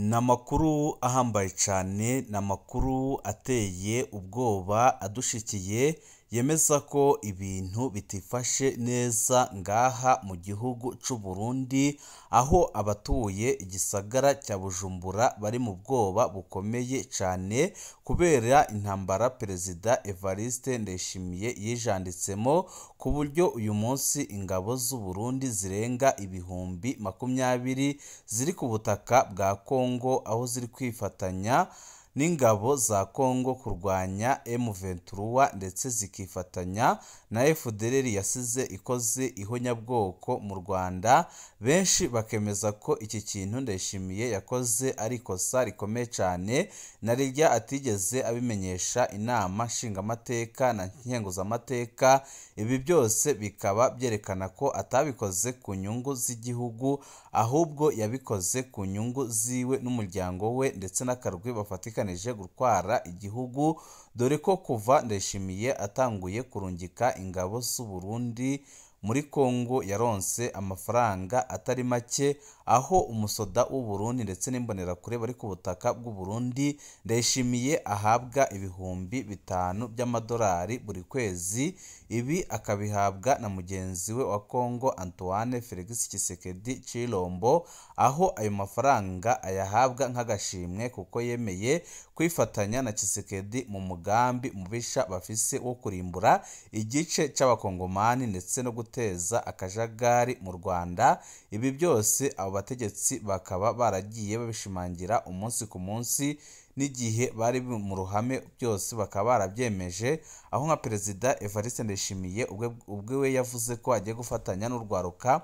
Ni amakuru ahambaye cyane, ni amakuru ateye ubwoba adushikiye, yemeza ko ibintu bitifashe neza ngaha mu gihugu cy'u Burundi, aho abatuye igisagara cya Bujumbura bari mu bwoba bukomeye cyane kubera intambara Perezida Evariste Ndayishimiye yijanditsemo, ku buryo uyu munsi ingabo z'u Burundi zirenga 20,000 ziri ku butaka bwa Kongo, aho ziri kwifatanya n'ingabo za Kongo kurwanya M23 ndetse zikifatanya na FDLR yasize ikoze ihonyabwoko mu Rwanda. Benshi bakemeza ko iki kintu Ndayishimiye yakoze ari ikosa rikomeye cyane, na rirya atigeze abimenyesha inama nshingamateka na nkenguzamateka. Ibi byose bikaba byerekana ko atabikoze ku nyungu z'igihugu, ahubwo yabikoze ku nyungu ziwe n'umuryango we ndetse n'akarwi bafatikanije gutwara igihugu, dore ko kuva Ndayishimiye atanguye kurungika ingabo z'u Burundi muri Kongo yaronse amafaranga atari make, aho umusoda w'u Burundi ndetse n'imbonerakure bari ku butaka bw'u Burundi Ndayishimiye ahabwa 5,000 by'amadolari buri kwezi. Ibi akabihabwa na mugenzi we wa Kongo Antoine Felix Tshisekedi Tshilombo, aho ayo mafaranga ayahabwa nk'agashimwe kuko yemeye kwifatanya na Tshisekedi mu mugambi mubisha bafise wo kurimbura igice cy'abakongomani ndetse no guteza akajagari mu Rwanda. Ibi byose abo bategetsi bakaba baragiye babishimangira umunsi ku munsi n'igihe bari mu ruhame, byose bakaba barabyemeje, aho nka Perezida Evariste Ndayishimiye ubwe we yavuze ko agiye gufatanya n'urwaruka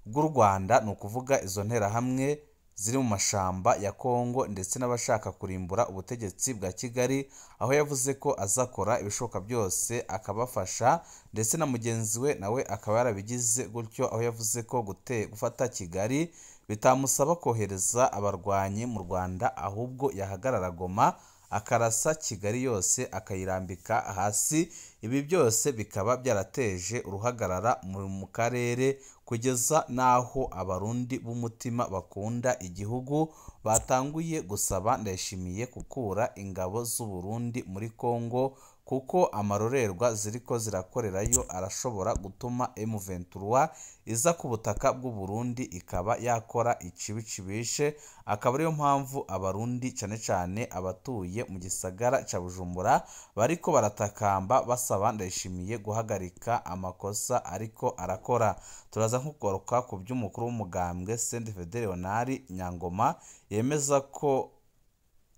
rw'u Rwanda, ni ukuvuga izo nterahamwe ziri mu mashamba ya Kongo ndetse n'abashaka kurimbura ubutegetsi bwa Kigali, aho yavuze ko azakora ibishoboka byose akabafasha, ndetse na mugenzi we nawe akaba yarabigize gutyo, aho yavuze ko gufata Kigali bitamusaba kohereza abarwanyi mu Rwanda, ahubwo yahagarara Goma akarasa Kigali yose akayirambika hasi. Ibi byose bikaba byarateje uruhagarara mu karere, kugeza n'aho abarundi b'umutima bakunda igihugu batanguye gusaba Ndayishimiye gukura ingabo z'u Burundi muri Kongo, kuko amarorerwa ziriko zirakorerayo arashobora gutuma M23 iza ku butaka bw'u Burundi ikaba yakora ikibi kibishe. Akaba ariyo mpamvu abarundi cyane cyane abatuye mu gisagara cya Bujumbura bariko baratakamba basaba Ndayishimiye guhagarika amakosa ariko arakora. Turaza nk'ukoroka ku by'umukuru w'umugambwe CNDD-FDD Leonard Nyangoma yemeza ko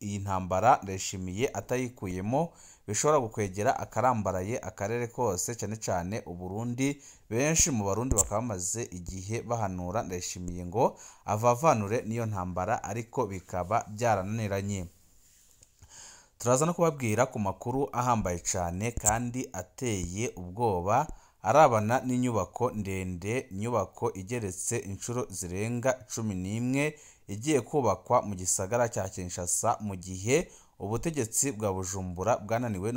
iyi ntambara Ndayishimiye atayikuyemo bishobora gukwegera akarambaraye akarere kose, cyane cyane Uburundi. Benshi mu barundi bakaba bamaze igihe bahanura Ndayishimiye ngo avavanure n'iyo ntambara, ariko bikaba byarananiranye. Turaza no kubabwira ku makuru ahambaye cyane kandi ateye ubwoba arabana n'inyubako ndende, inyubako igeretse inshuro zirenga 11 igiye kubakwa mu gisagara cya Kinshasa, mu gihe ubutegetsi bwa Bujumbura bwananiwe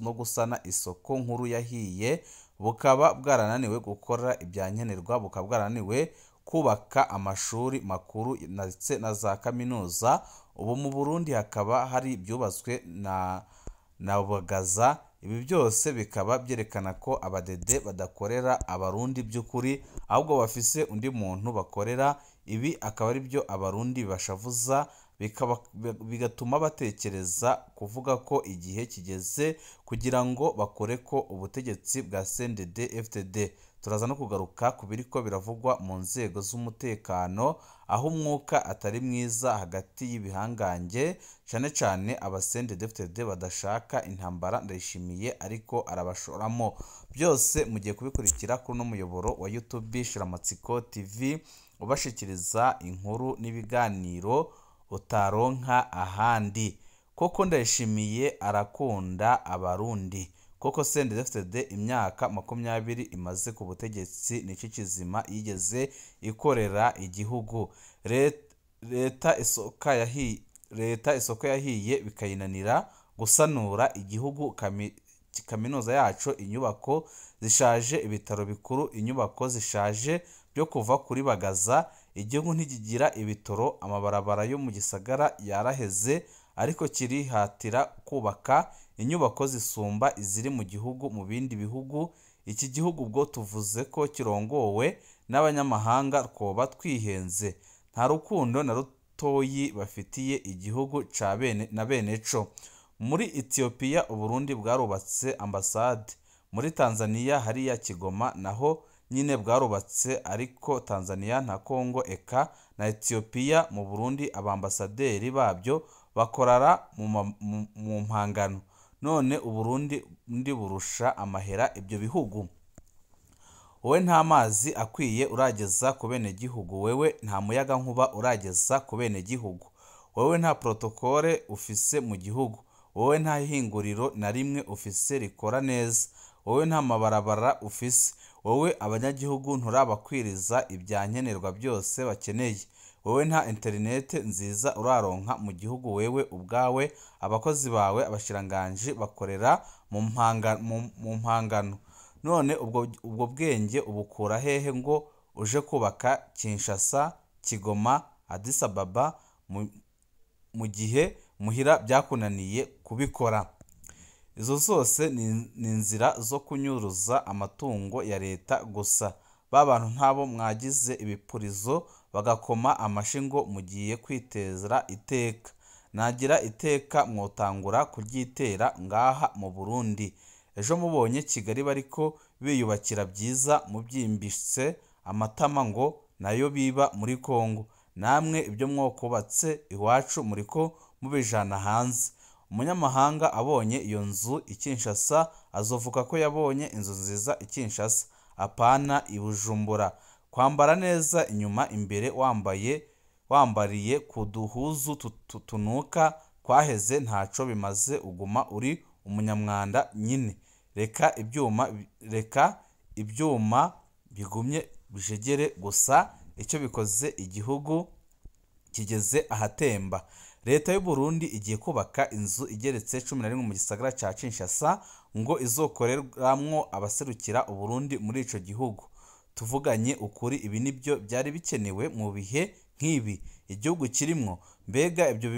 no gusana isoko nkuru yahiye, bukaba bwarananiwe gukora ibyankenerwa, bukaba bwarananiwe kubaka amashuri makuru ndetse na za kaminuza. Ubu mu Burundi hakaba hari ibyubatswe na Bagaza. Ibi byose bikaba byerekana ko abadede badakorera abarundi by'ukuri, ahubwo bafise undi muntu bakorera. Ibi akaba ari byo abarundi bashavuza, bigatuma batekereza kuvuga ko igihe kigeze kugira ngo bakore ko ubutegetsi bwa CNDD-FDD. Turaza no kugaruka ku biriko biravugwa mu nzego z'umutekano, aho umwuka atari mwiza hagati y'ibihangange, cyane cyane aba CNDD-FDD badashaka intambara Ndayishimiye ariko arabashoramo. Byose mugiye kubikurikira kuri uno muyoboro wa YouTube Shiramatsiko TV, ubashikiriza inkuru n'ibiganiro utaronka ahandi. Koko Ndayishimiye arakunda abarundi. Koko CNDD-FDD imyaka 20 imaze ku butegetsi nicyo kizima yigeze ikorera igihugu. Leta isoko yahiye bikayinanira gusanura igihugu. Kaminuza yacu inyubako zishaje, ibitaro bikuru inyubako zishaje byo kuva kuri Bagaza. Igihugu ntikigira ibitoro, amabarabara yo mu gisagara yaraheze, ariko kirihatira kubaka inyubako zisumba iziri mu gihugu mu bindi bihugu. Iki gihugu ubwo tuvuze ko kirongowe n'abanyamahanga twoba twihenze. Nta rukundo na rutoyi bafitiye igihugu ca bene na beneco. Muri Ethiopia Uburundi bwarubatse ambasade, muri Tanzania hariya Kigoma naho nyine bwarubatse, ariko Tanzania na Congo eka na Ethiopia mu Burundi abambasaderi babyo bakorara mu mpangano. None Uburundi ndi burusha amahera ibyo bihugu? Wowe nta mazi akwiye urageza ku benegihugu, wewe nta muyagankuba urageza ku benegihugu, wewe nta protokole ufise mu gihugu, wowe nta hinguriro na rimwe ufise rikora neza, wowe nta mabarabara ufise, wowe abanyagihugu nturabakwiriza ibya nkenerwa byose bakeneye, wowe nta interinete nziza uraronka mu gihugu, wewe ubwawe abakozi bawe abashikiranganji bakorera mu mpangano. None ubwo bwenge ubukura hehe ngo uje kubaka Kinshasa, Kigoma, Addis Ababa mu gihe muhira byakunaniye kubikora? Izo zose ni inzira zo kunyuruza amatungo ya leta gusa. Ba bantu ntabo mwagize ibipurizo bagakoma amashi ngo mugiye kwiteza iteka. Nagira iteka mwotangura kuryitera ngaha mu Burundi. Ejo mubonye Kigali bariko biyubakira byiza mubyimbitse amatama ngo nayo biba muri Kongo. Namwe ibyo mwokubatse iwacu muriko mubijana hanze. Umunyamahanga abonye iyo nzu i Kinshasa azovuga ko yabonye inzu nziza i Kinshasa, apana i Bujumbura. Kwambara neza inyuma imbere wambariye ku duhuzu tunuka kwaheze ntaco bimaze, uguma uri umunyamwanda nyine. Reka ibyuma bigumye bijegere gusa, icyo bikoze igihugu kigeze ahatemba. Leta y'u Burundi igiye kubaka inzu igeretse 11 mu gisagara ca Kinshasa ngo izokoreramwo abaserukira Uburundi muri ico gihugu. Tuvuganye ukuri, ibi nibyo byari bikenewe mu bihe nk'ibi igihugu kirimwo. Mbega ibyo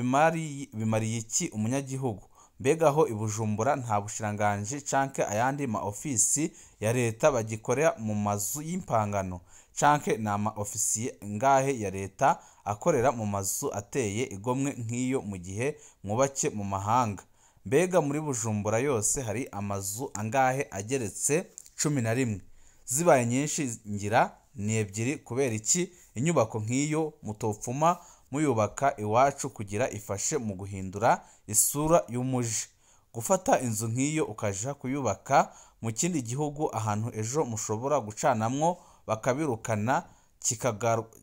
bimariye iki umunyagihugu? Mbega aho i Bujumbura nta bushikiranganji canke ayandi ma ofisi ya leta bagikorera mu mazu y'impangano, canke na ma ofisi ngahe ya leta akorera mu mazu ateye igomwe nk'iyo mu gihe mwubake mu mahanga? Mbega muri Bujumbura yose hari amazu angahe ageretse 11? Zibaye nyinshi ngira ni 2. Kubera iki inyubako nk'iyo mutopfuma muyubaka iwacu kugira ifashe mu guhindura isura y'umuji? Gufata inzu nk'iyo ukaja kuyubaka mu kindi gihugu ahantu ejo mushobora gucanamwo bakabirukana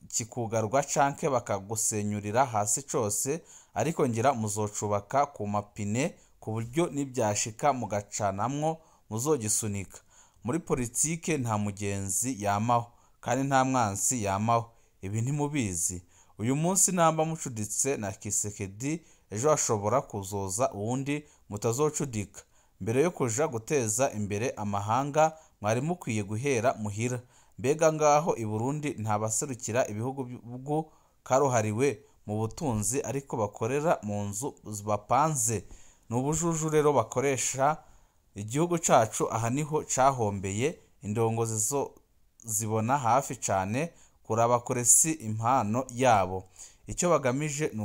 kikugarwa canke bakagusenyurira hasi cose, ariko ngira muzocubaka ku mapine ku buryo nibyashika mugacanamwo muzogisunika. Muri politike nta mugenzi yamaho kandi nta mwansi yamaho, ibi ntimubizi. Uyu munsi namba mucuditse na Kisekedi, ejo hashobora kuzoza uwundi mutazocudika. Mbere yo kuja guteza imbere amahanga mwari mukwiye guhera muhira. Mbega ngaho i Burundi nta baserukira ibihugu karuhariwe mu butunzi ariko bakorera mu nzu bapanze. Ni ubujuju rero bakoresha igihugu cacu. Aha niho cahombeye. Indongozi zo zibona hafi cane kuraba kure si impano yabo. Icyo bagamije ni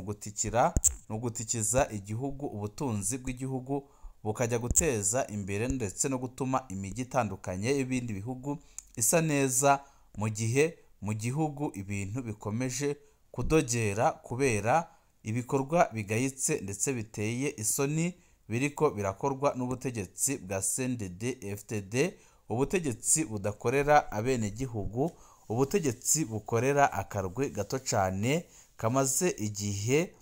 ugutikiza igihugu, ubutunzi bw'igihugu bukajya guteza imbere ndetse no gutuma imijyi itandukanye y'ibindi bihugu isa neza, mu gihe mu gihugu ibintu bikomeje kudogera kubera ibikorwa bigayitse ndetse biteye isoni biriko birakorwa n'ubutegetsi bwa CNDD-FDD, ubutegetsi budakorera abenegihugu, ubutegetsi bukorera akarwi gato cane kamaze igihe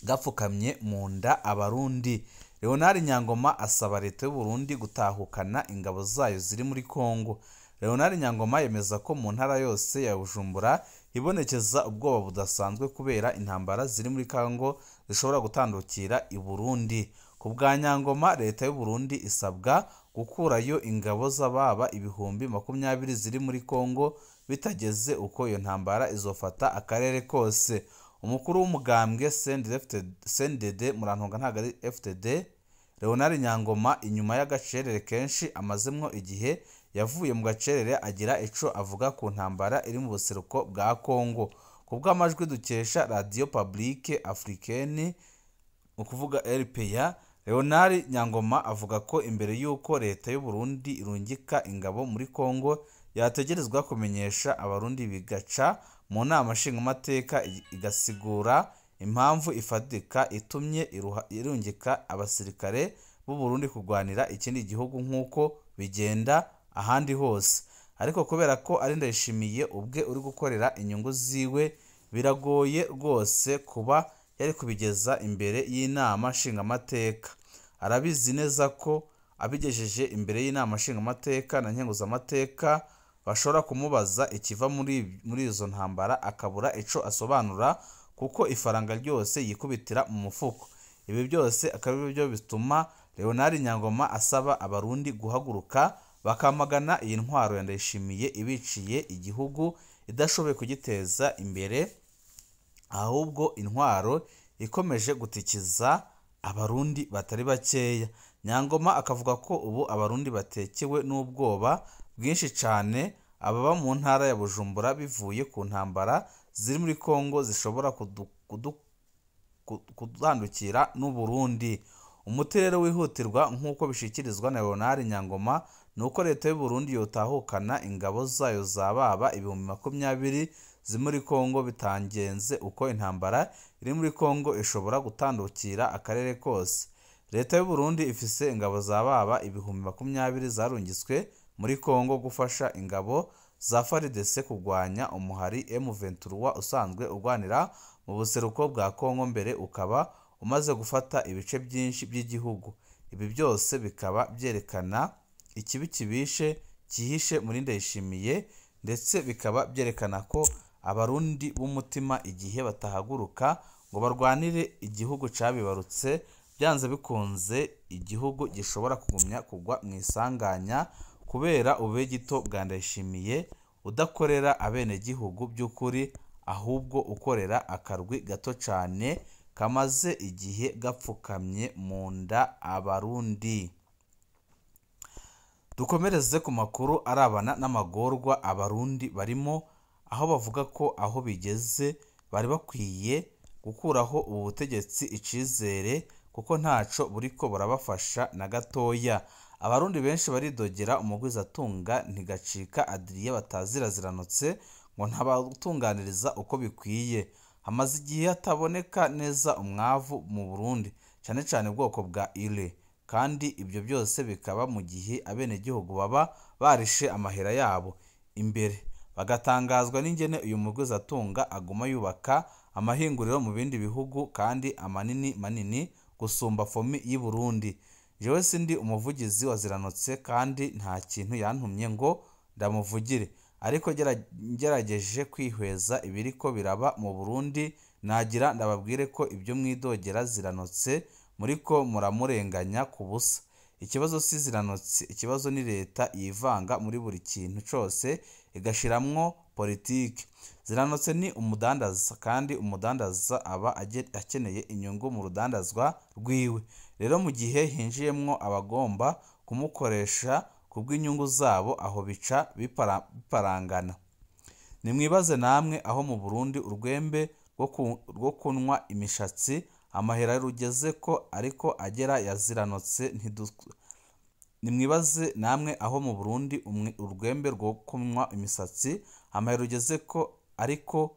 gapfukamye mu nda Abarundi. Leonard Nyangoma asaba leta y'u Burundi gutahukana ingabo zayo ziri muri Kongo. Leonard Nyangoma yemeza ko mu ntara yose ya Bujumbura ibonekeza ubwoba budasanzwe kubera intambara ziri muri Kongo zishobora gutandukira i Burundi. Ku bwa Nyangoma, leta y'u Burundi isabwa gukurayo ingabo z'ababa 20,000 ziri muri Kongo bitageze uko iyo ntambara izofata akarere kose. Umukuru w'umugambwe CNDD murantunga ntago ari FDD Leonard Nyangoma inyuma y'agacerere kenshi amazemwo igihe yavuye mu gacerere agira ico avuga ku ntambara iri mu buseruko bwa Kongo. Kubw'amajwi dukesha Radio Publique Africaine ukuvuga RPA, Leonard Nyangoma avuga ko imbere y'uko leta y'u Burundi irungika ingabo muri Kongo yategerezwa kumenyesha abarundi bigaca mu nama nshingamateka igasigura impamvu ifatika itumye irungika abasirikare b'u Burundi kurwanira ikindi gihugu nk'uko bigenda ahandi hose. Ariko kubera ko ari Ndayishimiye ubwe uri gukorera inyungu ziwe, biragoye rwose kuba yari kubigeza imbere y'inama nshingamateka. Arabizi neza ko abigejeje imbere y'inama nshingamateka na nkenguzamateka bashobora kumubaza ikiva muri izo ntambara akabura ico asobanura, kuko ifaranga ryose yikubitira mu mufuko. Ibi byose akaba ari byo bituma Leonard Nyangoma asaba abarundi guhaguruka bakamagana iyi ntwaro ya Ndayishimiye ibiciye igihugu idashoboye kugiteza imbere, ahubwo intwaro ikomeje gutikiza abarundi batari bakeya. Nyangoma akavuga ko ubu abarundi batekewe n'ubwoba bwinshi cyane, ababa mu ntara ya Bujumbura bivuye ku ntambara ziri muri Kongo zishobora kudandukira n'u Burundi. Umuti rero wihutirwa nk'uko bishikirizwa na Leonard Nyangoma ni uko leta y'u Burundi yotahukana ingabo zayo zababa 20,000 ziri muri Kongo bitangenze uko intambara iri muri Kongo ishobora gutandukira akarere kose. Leta y'u Burundi ifise ingabo zababa 20,000 zarungitswe muri Kongo gufasha ingabo za FARDC kurwanya umuhari M23 usanzwe urwanira mu buseruko bwa Kongo, mbere ukaba umaze gufata ibice byinshi by'igihugu. Ibi byose bikaba byerekana ikibi kibishe cyihishe muri Ndayishimiye, ndetse bikaba byerekana ko abarundi b'umutima igihe batahaguruka ngo barwanire igihugu cabibarutse, byanze bikunze igihugu gishobora kugumya kugwa mu isanganya kubera ububegito bwa Ndayishimiye udakorera abenegihugu by'ukuri, ahubwo ukorera akarwi gato cane kamaze igihe gapfukamye mu nda abarundi. Dukomereze ku makuru arabana n'amagorwa abarundi barimo, aho bavuga ko aho bigeze bari bakwiye gukuraho ubu butegetsi icizere kuko ntaco buriko burabafasha na gatoya. Abarundi benshi baridogera umugwizatunga Ntigacika Adrien bataziraziranutse ngo ntabatunganiriza uko bikwiye. Hamaze igihe hataboneka neza umwavu mu Burundi, cyane cyane ubwoko bwa ire, kandi ibyo byose bikaba mu gihe abenegihugu baba barishe amahera yabo imbere, bagatangazwa n'ingene uyu mugwizatunga aguma yubaka amahinguriro mu bindi bihugu kandi amanini manini gusumba fomi y'i Burundi. Jewe sindi umuvugizi wa Ziranotse kandi nta kintu yantumye ngo ndamuvugire, ariko ngerageje kwihweza ibiriko biraba mu Burundi, nagira ndababwire ko ibyo mwidogera Ziranotse muriko muramurenganya ku busa. Ikibazo si Ziranotse, ikibazo ni leta yivanga muri buri kintu cose igashiramwo politiki. Ziranotse ni umudandaza, kandi umudandaza aba akeneye inyungu mu rudandazwa rwiwe. Rero mu gihe hinjiyemwo abagomba kumukoresha kubw'inyungu zabo, aho bica biparangana. Nimwibaze namwe aho mu Burundi urwembe rwo kunwa imishatsi amahera rugeze ko ariko agera yaziranotse. Nimwibaze namwe aho mu Burundi urwembe rwo kunwa imisatsi amahera rugeze ko ariko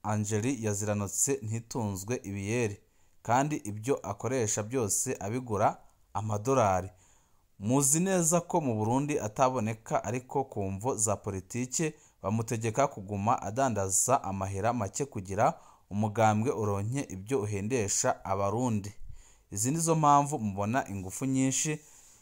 Angeli yaziranotse ntitunzwe ibiyeri, kandi ibyo akoresha byose abigura amadolari. Muzi neza ko mu Burundi ataboneka, ariko ku mvo za politike bamutegeka kuguma adandaza amahera make kugira umugambwe uronke ibyo uhendesha abarundi. Izi nizo mpamvu mubona ingufu nyinshi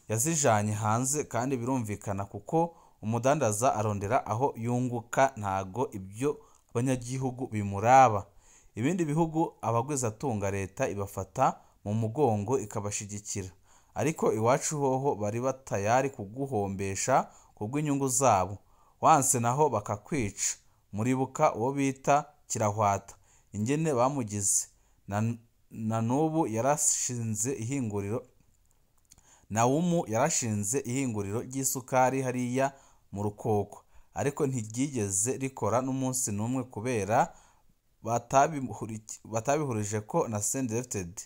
yazijanye hanze, kandi birumvikana kuko umudandaza arondera aho yunguka, ntago ibyo abanyagihugu bimuraba. Ibindi bihugu abagwizatunga leta ibafata mu mugongo ikabashigikira, Ariko iwacu hoho bari batayari kuguhombesha kubw'inyungu zabo, wanse naho bakakwica. Muribuka uwo bita Kirahwata ingene bamugize, na n'ubu yarashinze ihinguriro, Nawumu yarashinze ihinguriro ry'isukari hariya mu Rukoko, ariko ntiryigeze rikora n'umunsi n'umwe kubera batabihurije ko na CNDD-FDD.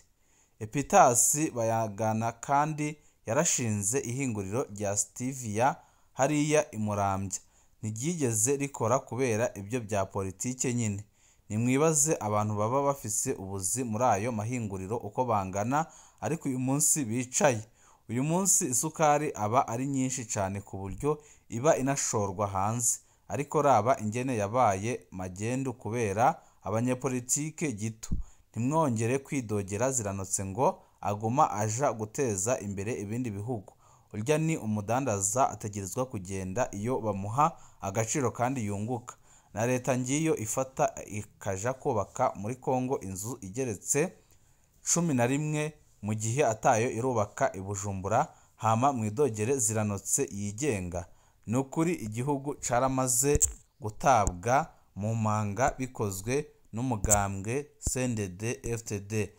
Epitasi Bayagana kandi yarashinze ihinguriro rya Stevia hariya i Muramvya, ntiryigeze rikora kubera ibyo bya politike nyine. Nimwibaze abantu baba bafise ubuzi muri ayo mahinguriro uko bangana, ariko uyu munsi bicaye. Uyu munsi isukari aba ari nyinshi cane ku buryo iba inashorwa hanze, ariko raba ingene yabaye magendu kubera abanyepolitike gito. Ntimwongere kwidogera Ziranotse ngo aguma aja guteza imbere ibindi bihugu. Urya ni umudandaza ategerezwa kugenda iyo bamuha agaciro kandi yunguka. Na leta ngiyo ifata ikaja kubaka muri Kongo inzu igeretse 11 mu gihe atayo irubaka i Bujumbura, hama mwidogere Ziranotse yigenga. Ni ukuri igihugu caramaze gutabwa mu manga bikozwe n'umugambwe CNDD-FDD.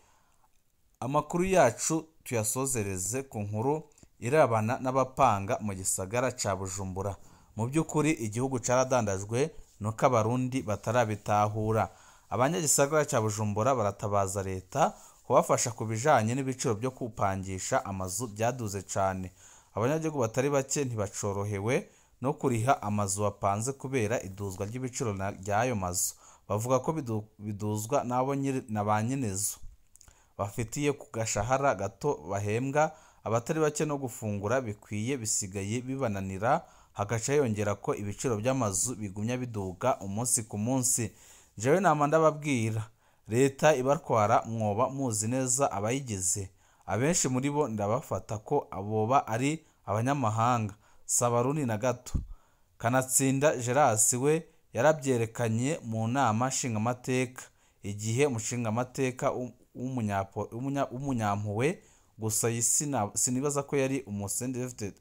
Amakuru yacu tuyasozereze ku nkuru irabana n'abapanga mu gisagara ca Bujumbura. Mu by'ukuri igihugu caradandajwe nuko abarundi batarabitahura. Abanyagisagara ca Bujumbura baratabaza leta kubafasha ku bijanye n'ibiciro byo kupangisha amazu byaduze cane. Abanyagihugu batari bake ntibacorohewe no kuriha amazu bapanze kubera iduzwa ry'ibiciro ry'ayo mazu. Bavuga ko biduzwa n'abo na ba nyenezo bafitiye ku gashahara gato bahembwa. Abatari bake no gufungura bikwiye bisigaye bibananira, hagaca yongera ko ibiciro by'amazu bigumya biduga umunsi ku munsi. Jewe nama ndababwira, leta ibatwara mwoba muzi neza abayigize. Abenshi muri bo ndabafata ko aboba ari abanyamahanga, si abarundi na gato. Kanatsinda Gerasi we yarabyerekanye mu nama nshingamateka, igihe umushingamateka w'umunyampuwe gusa sinibaza ko yari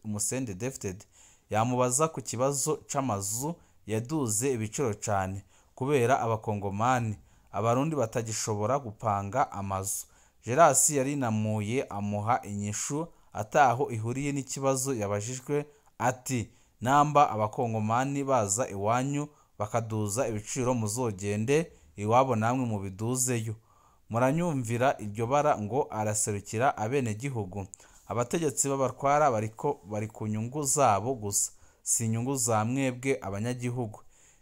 umuCNDD-FDD, yamubaza ku kibazo c'amazu yaduze ibiciro cane kubera abakongomani, abarundi batagishobora gupanga amazu. Gerasi yarinamuye amuha inyishu ataho ihuriye n'ikibazo yabajijwe, ati namba abakongomani baza iwanyu bakaduza ibiciro muzogende iwabo namwe mubiduzeyo. Muranyumvira iryo bara ngo araserukira abenegihugu. Abategetsi b'abatwara bariko bari ku nyungu zabo gusa, si inyungu za mwebwe abanyagihugu.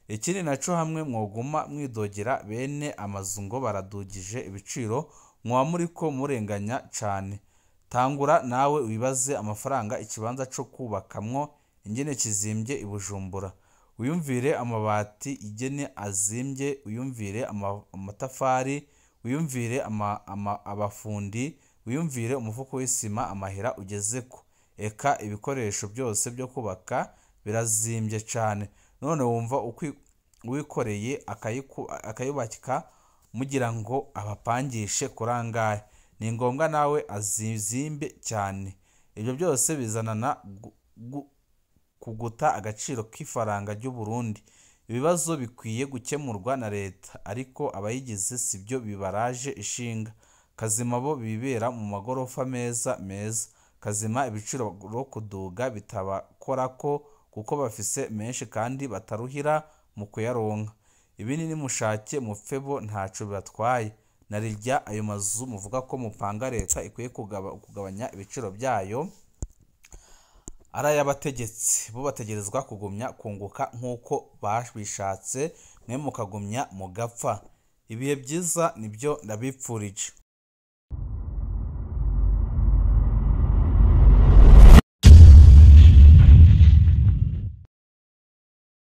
Ikindi naco hamwe mwoguma mwidogera bene amazu ngo baradugije ibiciro, mwoba muriko murenganya cane. Tangura nawe wibaze amafaranga ikibanza co kubakamwo ingene kizimbye i Bujumbura. Wiyumvire amabati ingene azimbye, wiyumvire amatafari, wiyumvire abafundi, wiyumvire umufuko w'isima amahera ugezeko. Eka ibikoresho byose byo kubaka birazimbye cane. None wumva uwikoreye akayubaka mugira ngo abapangishe kurangahe? Ni ngombwa nawe azizimbe cyane. Ibyo byose bizanana kuguta agaciro k'ifaranga ry'u Burundi. Ibibazo bikwiye gukemurwa na leta, ariko abayigize sibyo bibaraje ishinga. Kazima bo bibera mu magorofa meza meza. Kazima ibiciro kuduga bitabakorako kuko bafise menshi kandi bataruhira mu kuyaronka. Ibindi nimushake mupfe bo ntaco bibatwaye. Narirya ayo mazu muvuga ko mupanga leta ikwiye kugabanya ibiciro byayo ari ay'abategetsi, bo bategerezwa kugumya kunguka nk'uko babishatse, mwe mukagumya mugapfa. Ibihe byiza nibyo ndabipfurije.